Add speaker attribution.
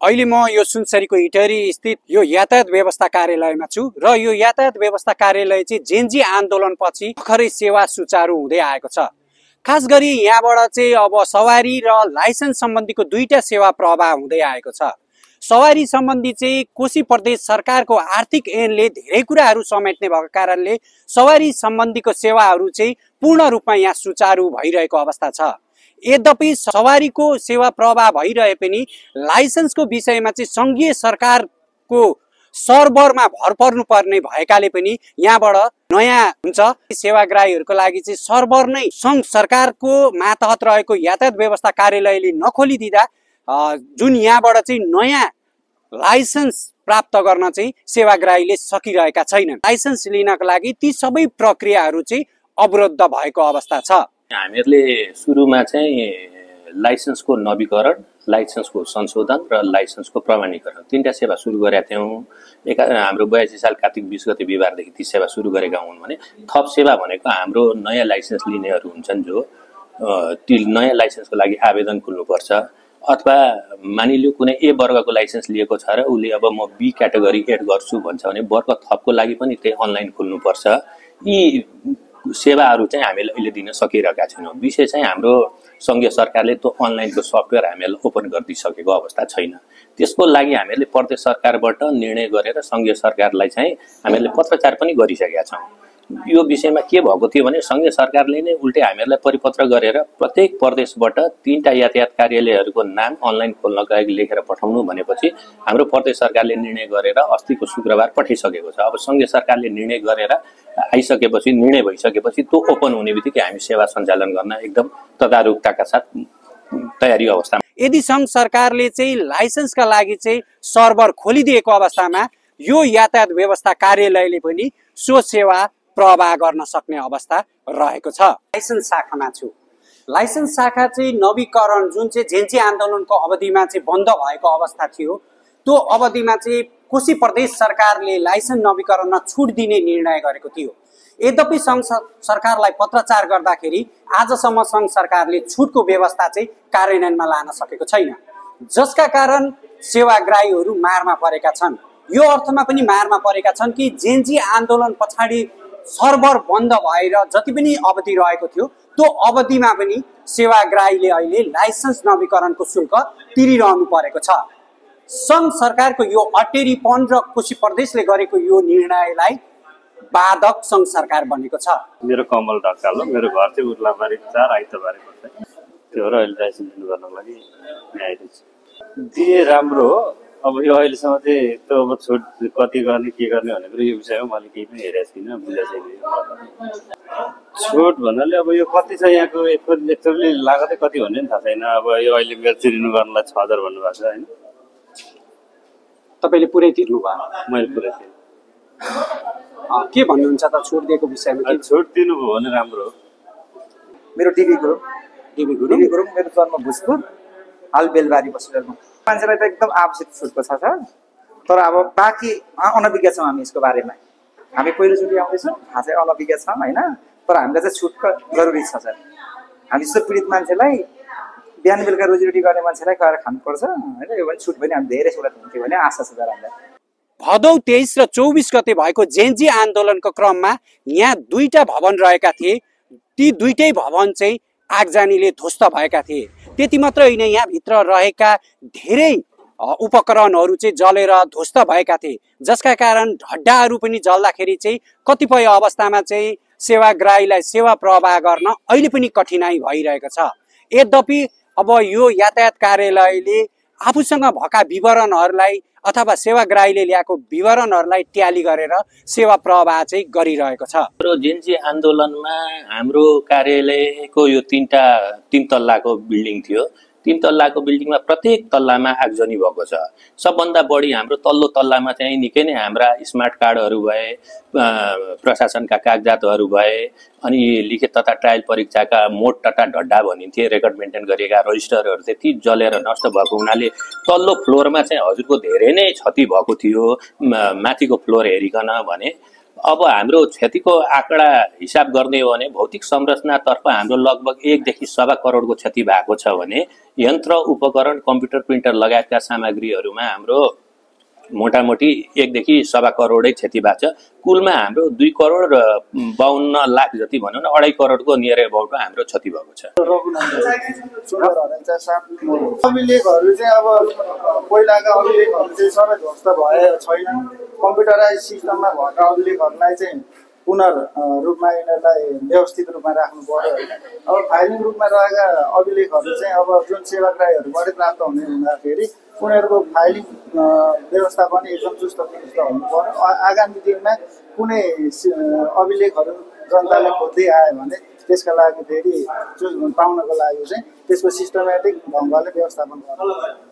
Speaker 1: अहिले म यो सुनसरीको इटहरी स्थित यो यातायात व्यवस्था कार्यालयमा छु र यो यातायात व्यवस्था कार्यालय चाहिँ जेनजी आन्दोलनपछि भर्खरै सेवा सुचारू हुँदै आएको छ। खास गरी यहाँबाट चाहिँ अब सवारी र लाइसेन्स सम्बन्धीको दुईटा सेवा प्रवाह हुँदै आएको छ। सवारी सम्बन्धी चाहिँ कोशी प्रदेश सरकारको आर्थिक ऐनले धेरै कुराहरू समेट्ने भएको कारणले सवारी सम्बन्धीको सेवाहरू चाहिँ पूर्ण रूपमा यहाँ सुचारू भइरहेको अवस्था छ। यद्यपि सवारीको सेवा प्रवाह भइरहे पनि लाइसेन्सको विषयमा चाहिँ सङ्घीय सरकारको सर्भरमा भर पर्नुपर्ने भएकाले पनि यहाँबाट नयाँ हुन्छ सेवाग्राहीहरूको लागि चाहिँ सर्भर नै सङ्घ सरकारको मातहत रहेको यातायात व्यवस्था कार्यालयले नखोलिदिँदा जुन यहाँबाट चाहिँ नयाँ लाइसेन्स प्राप्त गर्न चाहिँ सेवाग्राहीले सकिरहेका छैनन्। लाइसेन्स लिनको लागि ती सबै प्रक्रियाहरू चाहिँ अवरुद्ध भएको अवस्था छ।
Speaker 2: हामीहरूले सुरुमा चाहिँ लाइसेन्सको नवीकरण, लाइसेन्सको संशोधन र लाइसेन्सको प्रमाणीकरण तीनटा सेवा सुरु गरेका थियौँ। हाम्रो 82 साल कार्तिक 20 गते बिहिबारदेखि ती सेवा सुरु गरेका हुन् भने थप सेवा भनेको हाम्रो नयाँ लाइसेन्स लिनेहरू हुन्छन् जो ती नयाँ लाइसेन्सको लागि आवेदन खोल्नुपर्छ अथवा मानिलियो कुनै ए वर्गको लाइसेन्स लिएको छ र उसले अब म बी क्याटेगोरी एड गर्छु भन्छ भने वर्ग थपको लागि पनि त्यही अनलाइन खोल्नुपर्छ। यी सेवाहरू चाहिँ हामीले अहिले दिन सकिरहेका छैनौँ। विशेष चाहिँ हाम्रो सङ्घीय सरकारले त्यो अनलाइनको सफ्टवेयर हामीहरूलाई ओपन गरिदिइसकेको अवस्था छैन। त्यसको लागि हामीहरूले प्रदेश सरकारबाट निर्णय गरेर सङ्घीय सरकारलाई चाहिँ हामीहरूले पत्रचार पनि गरिसकेका छौँ। यो विषयमा के भएको थियो भने सङ्घीय सरकारले नै उल्टै हामीहरूलाई परिपत्र गरेर प्रत्येक प्रदेशबाट 3टा यातायात कार्यालयहरूको नाम अनलाइन खोल्नका लागि लेखेर पठाउनु भनेपछि हाम्रो प्रदेश सरकारले निर्णय गरेर अस्तिको शुक्रबार पठाइसकेको छ। अब सङ्घीय सरकारले निर्णय गरेर आइसकेपछि निर्णय भइसकेपछि त्यो ओपन हुने बित्तिकै हामी सेवा सञ्चालन गर्न एकदम तदारुकताका साथ तयारी अवस्थामा।
Speaker 1: यदि सङ्घ सरकारले चाहिँ लाइसेन्सका लागि चाहिँ सर्भर खोलिदिएको अवस्थामा यो यातायात व्यवस्था कार्यालयले पनि सो सेवा प्रवाह गर्न सक्ने अवस्था रहेको छ। लाइसेन्स शाखामा छु। लाइसेन्स शाखा चाहिँ नवीकरण जुन चाहिँ जेनजी आन्दोलनको अवधिमा चाहिँ बन्द भएको अवस्था थियो त्यो अवधिमा चाहिँ कोशी प्रदेश सरकारले लाइसेन्स नवीकरणमा छुट दिने निर्णय गरेको थियो। यद्यपि सङ्घ सरकारलाई पत्रचार गर्दाखेरि आजसम्म सङ्घ सरकारले छुटको व्यवस्था चाहिँ कार्यान्वयनमा लान सकेको छैन, जसका कारण सेवाग्राहीहरू मारमा परेका छन्। यो अर्थमा पनि मारमा परेका छन् कि जेनजी आन्दोलन पछाडि सर्भर बन्द भएर जति पनि अवधि रहेको थियो त्यो अवधिमा पनि सेवाग्राहीले अहिले लाइसेन्स नवीकरणको शुल्क तिरिरहनु परेको छ। सङ्घ सरकारको यो अटेरीपन र कोशी प्रदेशले गरेको यो निर्णयलाई बाधक सङ्घ सरकार बनेको छ।
Speaker 3: मेरो कमल ढकाल हो, मेरो घर चाहिँ उर्लाबारी 4 आइतबारे पर्छ। त्यो र अहिले लाइसेन्स लिनु गर्नको लागि आइरहेको छु। दिए राम्रो हो। अब यो अहिलेसम्म चाहिँ त्यो अब छुट कति गर्ने के गर्ने भनेको यो विषयमा मैले केही पनि हेरेको छैन, बुझेको छैन। छुट भन्नाले अब यो कति छ यहाँको एक्चुअली लागतै कति भन्ने पनि थाहा छैन। अब यो अहिले मेरो तिर्नु गर्नलाई 6000 भन्नुभएको छ होइन।
Speaker 1: तपाईँले पुरै तिर्नु भयो?
Speaker 3: मैले पुरै तिर्नु।
Speaker 1: के भन्नुहुन्छ त छुट दिएको विषयमा?
Speaker 3: छुट दिनुभयो भने राम्रो हो।
Speaker 4: मेरो डिबी गुरुङ मेरो जन्म भोजपुर, हाल बेलबारी बसिरहेको मान्छेलाई त एकदम आवश्यक छुटको छ सर। तर अब बाँकी अनभिज्ञ छौँ हामी यसको बारेमा। हामी पहिलोचोटि आउँदैछौँ, थाहा चाहिँ अनभिज्ञ छौँ होइन। तर हामीलाई चाहिँ छुटको जरुरी छ सर। हामी जस्तो पीडित मान्छेलाई बिहान बेलुका रोजीरोटी गर्ने मान्छेलाई गएर खानुपर्छ होइन। यो भने छुट पनि हामी धेरै सहुलियत हुन्थ्यो भन्ने आशा छ सर हामीलाई।
Speaker 1: भदौ 23 र 24 गते भएको जेनजी आन्दोलनको क्रममा यहाँ 2टा भवन रहेका थिए। ती 2टै भवन चाहिँ आगजानीले ध्वस्त भएका थिए। त्यति मात्र होइन, यहाँभित्र रहेका धेरै उपकरणहरू चाहिँ जलेर ध्वस्त भएका थिए, जसका कारण ढड्डाहरू पनि जल्दाखेरि चाहिँ कतिपय अवस्थामा चाहिँ सेवाग्राहीलाई सेवा प्रवाह गर्न अहिले पनि कठिनाइ भइरहेको छ। यद्यपि अब यो यातायात कार्यालयले आफूसँग भएका विवरणहरूलाई अथवा सेवाग्राहीले ल्याएको विवरणहरूलाई ट्याली गरेर सेवा प्रवाह चाहिँ गरिरहेको छ।
Speaker 2: जेनजी आन्दोलनमा हाम्रो कार्यालयको यो 3 तल्लाको बिल्डिङ थियो। 3 तल्लाको बिल्डिङमा प्रत्येक तल्लामा आगजनी भएको छ। सबभन्दा बढी हाम्रो तल्लो तल्लामा चाहिँ निकै नै हाम्रा स्मार्ट कार्डहरू भए, प्रशासनका कागजातहरू भए, अनि लिखित तथा ट्रायल परीक्षाका मोड तथा ढड्डा भनिन्थे रेकर्ड मेन्टेन गरिएका रजिस्टरहरू चाहिँ ती जलेर नष्ट भएको हुनाले तल्लो फ्लोरमा चाहिँ हजुरको धेरै नै क्षति भएको थियो। माथिको फ्लोर हेरिकन भने अब हाम्रो क्षतिको आँकडा हिसाब गर्ने हो भने भौतिक संरचनातर्फ हाम्रो लगभग 1 देखि 1.25 करोडको क्षति भएको छ भने यन्त्र उपकरण कम्प्युटर प्रिन्टर लगायतका सामग्रीहरूमा हाम्रो मोटामोटी 1 देखि 1.25 करोडै क्षति भएको छ। कुलमा हाम्रो 2 करोड 52 लाख जति भनौँ न 2.5 करोडको नियर अबाउट हाम्रो क्षति भएको छ।
Speaker 5: अभिलेखहरू चाहिँ अब पहिलाका अभिलेखहरू चाहिँ सबै ध्वस्त भए छैनन्। कम्प्युटराइज सिस्टममा भएका अभिलेखहरूलाई चाहिँ रूपमा यिनीहरूलाई व्यवस्थित रूपमा राख्नु पर्यो होइन। अब फाइलिङ रूपमा रहेका अभिलेखहरू चाहिँ अब जुन सेवाग्राहीहरूबाटै प्राप्त हुने हुँदाखेरि उनीहरूको फाइलिङ व्यवस्था पनि एकदम चुस्त दुरुस्त हुनु पर्यो। आगामी दिनमा कुनै अभिलेखहरू जनताले खोज्दै आयो भने त्यसका लागि फेरि पाउनको लागि चाहिँ त्यसको सिस्टमेटिक ढङ्गले व्यवस्थापन गर्नु।